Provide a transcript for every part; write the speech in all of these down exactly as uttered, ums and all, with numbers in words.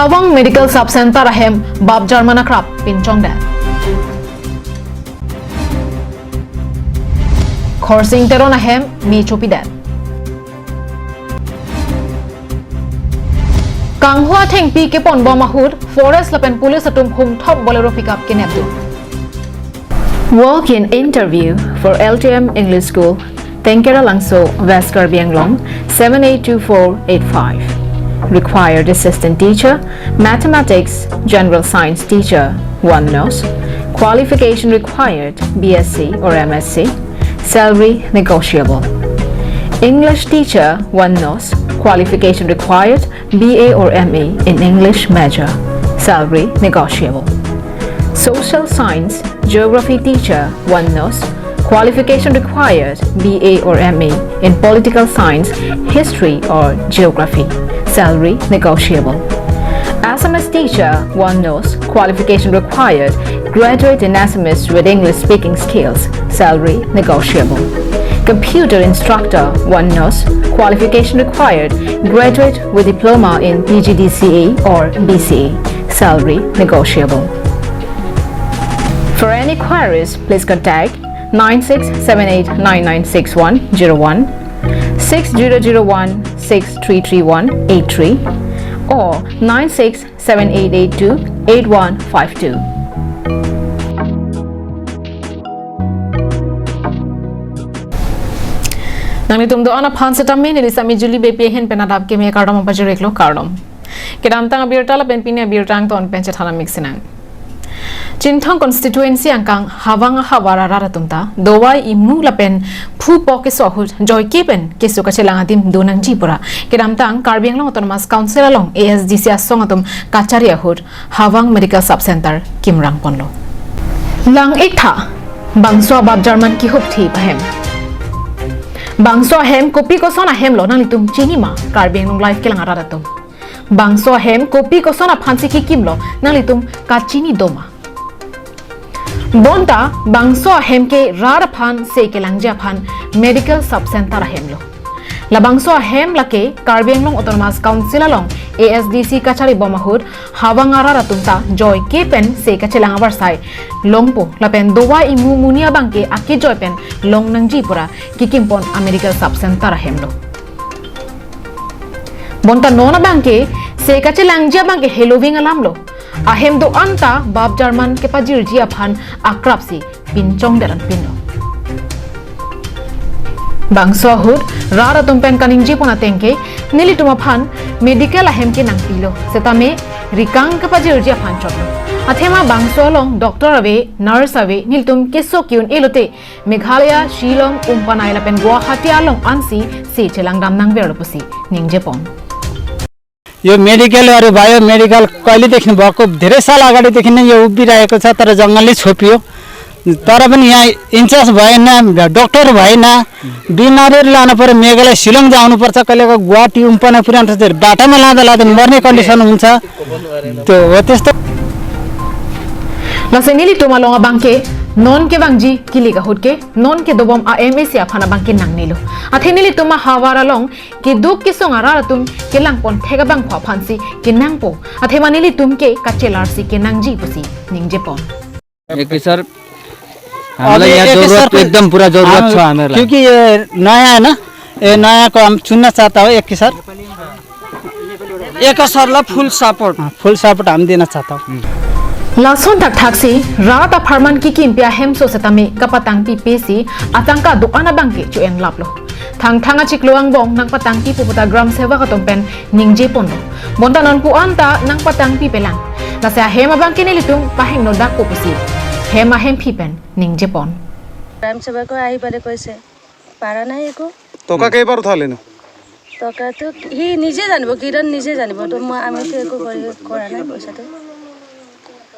Hawang Medical Sub Center ahem bap German akrap pinchongdet. Khorsing Teron ahem me chopidet. Kanghua thengpi keponbom ahut forest lapen police atum hungthop Bolero pickup kenepdun. Walk-in interview for L T M English School, Tengkera Langso, West Karbi Anglong, seven eight two four eight five. Required assistant teacher, mathematics, general science teacher, one nos. Qualification required, B S c or M S c. Salary negotiable. English teacher, one nos. Qualification required, B A or M A in English major. Salary negotiable. Social science, geography teacher, one nos. Qualification required, B A or M A in political science, history or geography. Salary negotiable. Assamese teacher, one nos. Qualification required, graduate in Assamese with English speaking skills. Salary negotiable. Computer instructor, one nos. Qualification required, graduate with diploma in P G D C A or B C A. Salary negotiable. For any queries, please contact nine six seven eight nine nine six one zero one, six zero zero one six three three one eight three, or nine six seven eight eight two eight one five two. Nanglitum do-an aphan setame neli Sami Juli Beypi ahin pen adap keme kardom pajirlo, kardom. Kedamtang abirta lapen pini abirta angton pen chethan amik sinang. Chinthong constituency angkang Hawang ahavar arat atum ta dovai imu lapen phu po keso ahut joike pen keso kachelang adim do nangji pura kedamtang Karbi Anglong Autonomous Council along A S D C asong atum kachari ahut Hawang Medical Sub Center kimrang ponlo. Lang-iktha, bangso bap German kihupthi ahem. Bangso ahem kopi koson ahemlo nanglitum chini ma, Karbi Anglong Live kelang arat atum? Bangso ahem kopi koson aphansi kikimlo nanglitum kachini doma? Bonta bangso ahem ke rat aphan se kelangji aphan Medical Sub Center ahemlo. Labangso ahem lake Karbi Anglong Autonomous Council along A S D C kachari bom ahut Hawang arat atum ta joike pen se kachelang avarsai longpo lapen dovai imu muni abangke akejoi pen long nangji pura kikimpon a Medical Sub Center ahemlo. Bonta non abangke se kachelangji abangke heloving alamlo. Ahem do-an ta bap German kepajirji aphan akrapsi pinchongdet anpinlo. Bangso ahut rat atum pen kaningje pon ateng ke nelitum aphan medical ahem ke nangpilo setame rikang kepajirji aphan chotlo. Athema bangso along doctor ave, nurse ave, nelitum keso ke-un-e lote Meghalaya, Shillong, Umpanai lapen Guwahati along ansi se chelangdam nangverlo pusi ningje pon. यो मेडिकल अरे भाइ, यो मेडिकल कहिलेदेखि भएको, धेरै साल अगाडिदेखि नै यो उभिरहेको छ, तर जङ्गलले छोपियो। तर पनि यहाँ इन्चार्ज भएन, डक्टर भएन, बिमारीहरू लानु पर्यो मेघालय, सिलोङ जानुपर्छ, कहिलेको गुवाहाटी, उम्पना पुर्याउनु पर्छ, बाटामा लाँदा लाँदै मर्ने कन्डिसन हुन्छ। त्यो हो त्यस्तो। Lasi nelitum along abangke non kevangji kilik ahut ke non kedobom a M A C aphan abangke nangnelo. Athe nelitum ahavar along keduk kesung arat atum kelangpon thek abangphu aphansi kenangpo. Athema nelitum ke kachelarsi kenangji pusi ningje pon. एक ही सर, हम लोग अभी यहाँ एक ही सर जरूरत, को एकदम पूरा जरूरत हम, था हमें। क्योंकि ये नया है ना, ये नया को हम चुनना चाहता हूँ एक ही सर। एक ही सर ला फुल सपोर्ट। हाँ, फुल सपोर्ट हम देना चाहता हूँ। Lason thakthaksi rat apharman kikimpi ahemso setame kapatangpipe si atangka do-an abangke cho-enlaplo. Thangthang achiklo angbong nangpatangpipo puta gram sevak atum pen ningje ponlo. Bonta non pu-an ta nangpatangpipelang. Lasi ahem abangke nelitum pahingno dakpo pusi hem ahemphi pen ningje pon. গ্ৰাম সেৱকে আহি পেলাই কৈছে, পাৰা নাই একো। টকা কেইবাৰ উঠালে নো? টকাটো সি নিজে জানিব, কিৰণ নিজে জানিব। তো মই, আমিতো একো কৰি, কৰা নাই পইচাটো।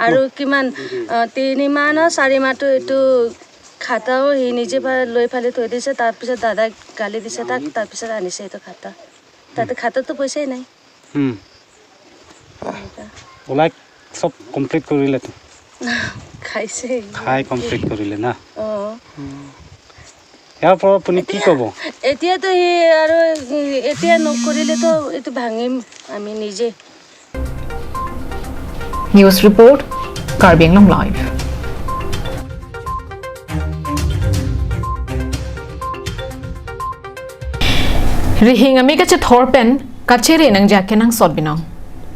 আৰু কিমান, অ, তিনি মাহ ন চাৰি মাহটো এইটো খাতাও সি নিজে পা-, লৈ ফালি থৈ দিছে। তাৰপিছত দাদাই গালি দিছে তাক, তাৰপিছত আনিছে এইটো খাতা। তাতে খাতাতো পইচাই নাই। হুম। এনেকুৱা। ওলাই চব কমপ্লিট কৰিলে তো? খাইছে। খাই কমপ্লিট কৰিলে না? অ। ইয়াৰ পৰা আপুনি কি এতিয়া, ক'ব? এতিয়াতো সি আৰু এতিয়া নকৰিলেতো এইটো ভাঙিম আমি নিজে। News report, Karbi Anglong Live. Rihing ami kachethor pen kachere nangji akenangsot binong.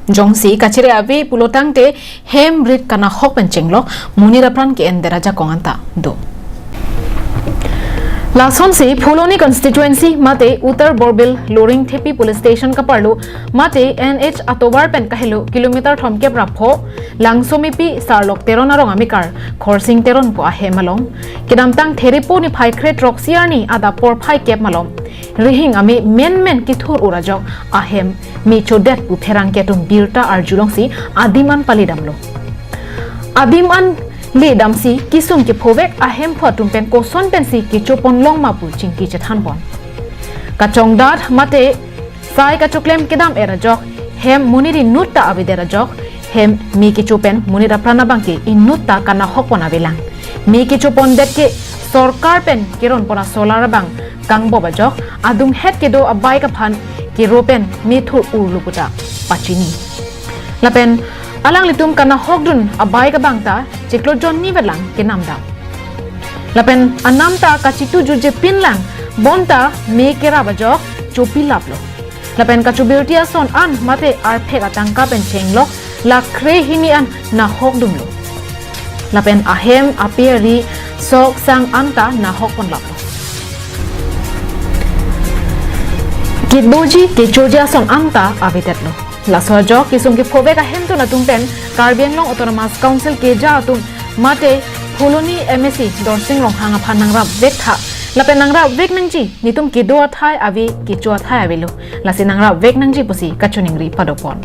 Jongsi kachere ave pulotangte hem rit kanahok pen chenglok monit apran ke-en det ajakong anta do. Lasonsi Phuloni constituency mate Uttar Borbil Loringthepi police station kaparlo mate N H atovar pen kahelo kilometer thomkep ra pho Langsomepi Sarlok Teron arong amekar Khorsing Teron pu ahem along kedamtang Therepo niphai kre throksi arni adap porphai kep malom rihing ami menmen kethur ur ajok ahem me chodet pu pherangke atum birta arjulongsi adim an palidamlo. Adim an ledamsi kesung kephovek ahemphu atum pen koson pensi kecho ponlong ma pu chingki chethan pon. Kachongdat mate sai kachoklem kedam-et ajok hem monit inut ta avedet ajok hem me kecho pen monit apran abang ke inut ta kanahok pon avelang. Me kecho pondet ke sorkar pen keron pon asolar abang kangbop ajok adunghet kedo abike aphan kero pen me thur urlo puta pachini. Lapen alanglitum kanahokdun abike abang ta chiklo jonni vetlang kenamdam. Lapen anam ta kachitu jutje pinlang bonta me kerap ajok chopilaplo. Lapen kachobirti ason an mate arphek atangka pen chenglok lakh kre hini an nahokdunlo. Lapen ahem ape ari sok sang anta nahok ponlaplo. Kedoji kechoji ason anta avedetlo. Laso ajok kesung kephovek ahemtun atum pen Karbi Anglong Autonomous Council keja atum mate Phuloni M A C Dorsing Ronghang aphan nangrapvek tha. Lapen nangrapvek nangji, netum kedo athai ave, kecho athai avelo. Lasi nangrapvek nangji pusi kachoningri padopon.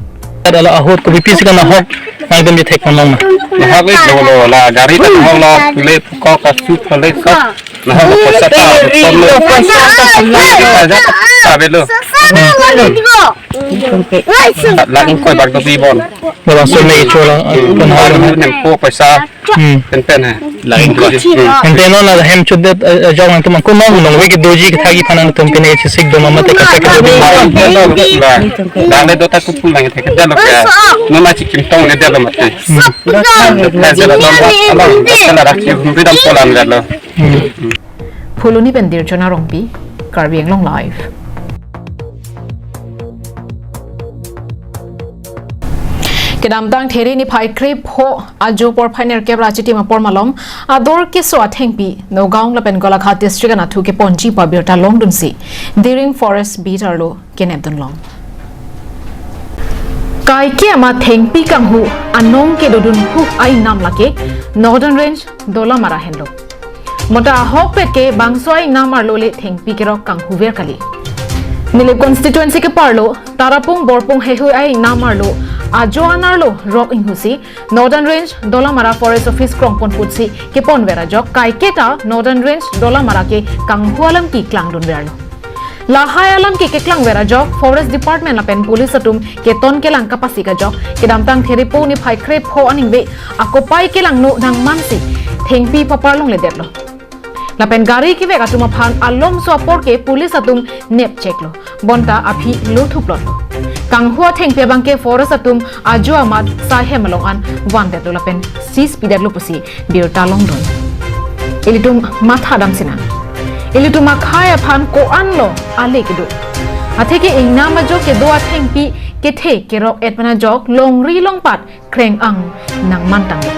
Hala ahut kopi pisi kanahok nangtum je thek pon long na. Nahok le lo lo la gari ta nahok lo le kok kasu thole kok. Nahok lo poisa ta ton lo. Poisa ta avelo. Lagi koi bak dopi bon. Bang so me chola. Pon hal nem po poisa. Hmm. Pen pen ha. Lain ko. Ante non la hem chodet ajok nangtum ko nong nong we kedoji kethagi aphan nangtum pine chesik do mate kasak kedo. Dale do ta kupul lang thek dalo ka. Non na chikim tong ne dalo mate. Dalo dalo. Dalo dalo. Phuloni pen Dirjona Rongpi, Karbi Anglong Live. Kedamtang There niphai krepho ajo porphai nerkep ra chitim apor malom ador keso athengpi Nagaon lapen Golaghat district anatthu keponji pu abirta longdunsi Diring Forest Beat arlo kenepdunlong. Kaike ama thengpi kanghu anong kedodun hu aingnam lake Northern Range Dolamara henlo. Mota ahokpet ke bangso aingnam arlo le thengpi kerok kanghuver kali. Nilip constituency keparlo Tarapung Borpung heihui aingnam arlo ajo an arlo rok inghusi Northern Range Dolamara Forest Office krongpon putsi keponver ajok kaiketa Northern Range Dolamara ke kanghu alam keklangdunverlo. Lahai alam ke keklangver ajok Forest Department lapen police atum keton kelang kapasik ajok kedamtang Therepo niphai krepho aningve akopai kelangno nangmansi thengpi papar longledetlo. Lapen gari kevek atum aphan alomso apor ke police atum nepcheklo. Bonta aphi lothuplotlo. Kanghu athengpi abangke forest atum ajo amat sai hem along an vandetlo lapen seize pidetlo pusi birta longdun. Ilitum matha damsinang. Ilitum akhai aphan ko-anlo ale kedo. Atheke ingnam ajo kedo athengpi kethe kerok-et pen ajok longri longpat kreng-ang nangmantanglo.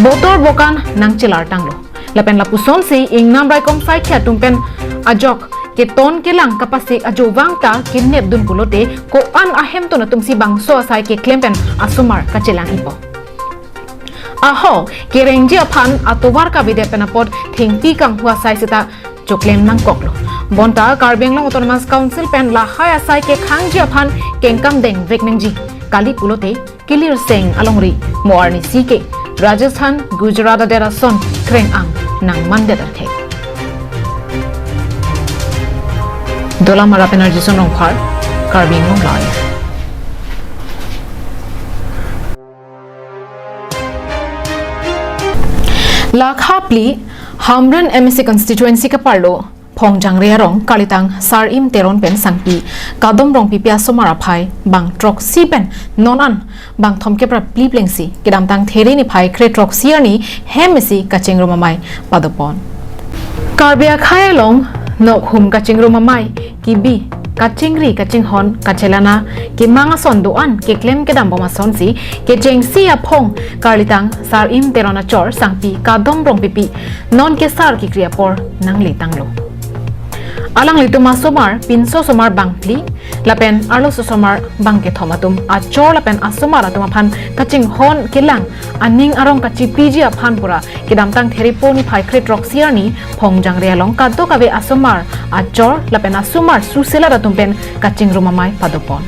Botor bokan nangchelartanglo. Lapen lapusonsi ingnam raikom saikhi atum pen ajok keton kelang kapasik ajo vang ta kenepdun pulote ko-an ahemtun atumsi bangso asai keklem pen asomar kachelang-ipo. Aho, kerengji aphan atovar kavedet pen apot thengpi kanghu asai seta choklem nangkoklo. Bonta Karbi Anglong Autonomous Council pen lahai asai kekhangji aphan kengkam dengvek nangji kali pulote kelirseng alongri mo arnisi ke Rajasthan, Gujarat adet ason kreng-ang nangmandet athek. Dolamara pen Arjison Rongphar, Karbi Anglong Live. Lakha phli Hamren M A C constituency keparlo Phongjangre arong karlitang Sar-im Teron pen Sangpi Kadom Rongpipi asomar aphai bang throksi pen non an bang thomkep ra phli plengsi kedamtang There niphai kre throksi arni hem isi kachingrum amei padopon. Karbi akhei along nokhum kachingrum amei, kebi, kachingri kachinghon, kachelana, kemang ason do-an keklem kedambom asonsi kechengsi aphong karlitang Sar-im Teron achor Sangpi Kadom Rongpipi non kesar kekri apor nangletanglo. Alanglitum asomar, pinso asomar bang phli lapen arloso asomar bang kethom atum achor lapen asomar atum aphan kachinghon kelang aning arong kachipiji aphan pura kedamtang There niphai kre throksi arni Phongjangre along kadokave asomar achor lapen asomar suselar atum pen kachingrum amei padopon.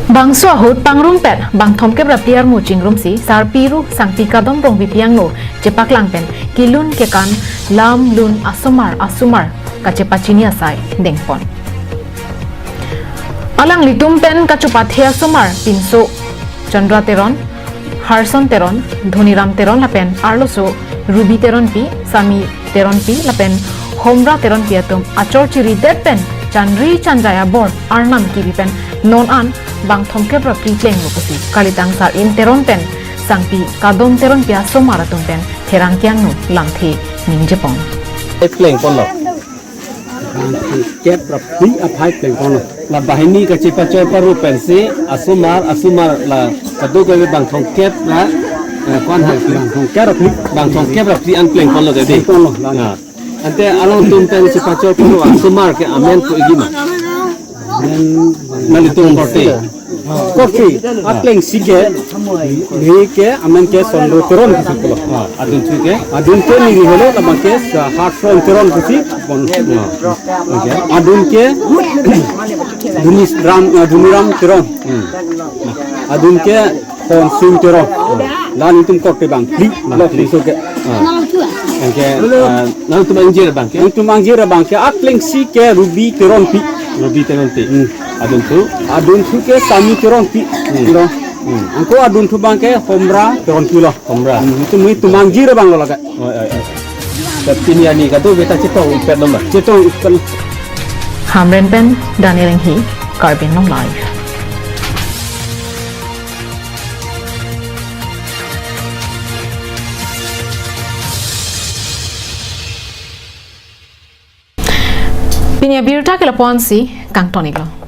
Bangso ahut pangrumpet bang thomkep ra phli armu chingrumsi sarpi ru Sangpi Kadom Rongpipi angno chepaklang pen kelun kekan lam lun asomar asomar kachepachini asai dengpon. Alanglitum pen kachopathe asomar pinso Chandra Teron, Harson Teron, Dhoniram Teron lapen arloso Ruby Teronpi, Sami Teronpi lapen Homra Teronpi atum achor chiridet pen chanri chanjai abor arnam kebi pen non an bang thomkep ra phli plenglo pusi karlitang Sar-im Teron pen Sangpi Kadom Teronpi asomar atum pen Pherangke angno lamthe ningjepon. Plengponlo. Bang thomkep ra phli aphai plengponlo. La banghini kachepachor paru pensi asomar asomar la kadokave bang thomkep ra, eh, ko-an hal phli. Bang thomkep ra phli. Bang thomkep ra phli an plengponlo tadi. Plengponlo, la. Ya. Ante alangtum pen chepachor paru asomar ke amen ko-igi ma? Amen. Nanglitum korte. Korte, aplengsi ke, neli ke, amen ke Sondro Teron pusi pulo. Ah, adunthu ke? Adunthu neli helo, labang ke, sa Harson Teron pusi, bon. Ah. Okay. Adun ke, Dhoniram, ah, Dhoniram Teron. Hmm. Adun ke, Honsing Teron. Hmm. La nelitum korte bang phli, bang phli. Lo pinso ke. Ah. Okay, ah, nangtum angjir bang ke? Nangtum angjir bang ke, aplengsi ke Ruby Teronpi. Ruby Teronpi. Hmm. Adunthu? Adunthu ke Sami Teronpi. Hmm. Lo. Hmm. Anke adunthu bang ke Homra Teronpi lo. Homra. Hmm. Nelitum, nelitum angjir bang lo lake. Oi, oi, oi. Tapi pini arni kadokave ta chetong ipet lo ma? Chetong ipet. Hamren pen Daniel Enghi, Karbi Anglong Live. Pini abirta ke lapu-ansi kangton-iklo.